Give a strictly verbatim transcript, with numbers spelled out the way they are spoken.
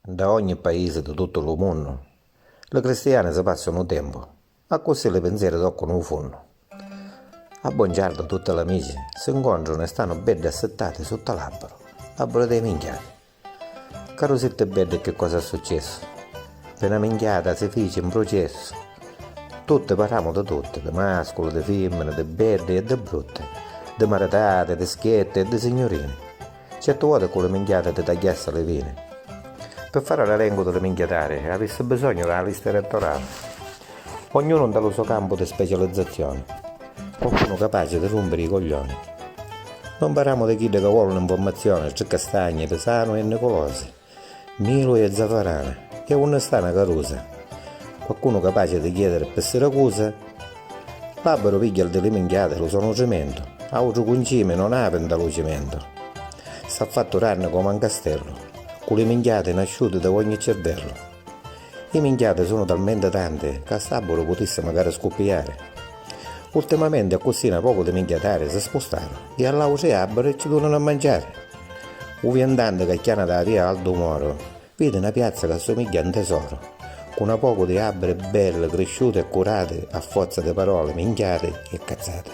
Nda ogni paisi di tuttu lu munnu, li cristiani si passanu u tempu, accussì li pinzeri toccanu u funnu. A Bongiardu tutti l'amici si ncontranu e stanu beddi assittati sutta l'abbaru, abbaru dei minchiati. Carusitti beddi, chi cosa è successu? Pi na minchiata si fici un prucessu. Tutti parramu di tutti, di masculi, di fimmini, di beddi e di brutti, di maritati, di schietti e di signurini. Certi voti cu li minchiati ti tagghiassi li vini. Pi fari l'elencu di li minchiatari avissi bisognu dâ lista elettorali. Ognunu nta lu so campu di specializzazioni. Qualcunu capaci di rumpiri i coglioni. Non parramu di chiddi ca volunu informazioni, tri castagni, pisanu e niculosi, milu e zafarana, e unni sta na carusa. Qualcunu capaci di chiediri pi Siracusa? L'abbaru pigghia di li minchiati lu so nutrimentu, autru cuncimi non havi nta lu cimentu. S'ha fattu ranni comu un castellu, cu li minchiati nasciuti di ogni cirvellu. I minchiati sunu talmenti tanti ca st'abbaru putissi macari scuppiari. Ultimamenti accussì na pocu di minchiatari si spustaru e a l'autri abbari ci dunanu a manciari. U viandanti ca chiana da via Aldo Moro vidi na piazza ca assumigghia a un tesoru, cu na pocu di abbari belli, crisciuti e curati a forza di paroli minchiati e cazzati.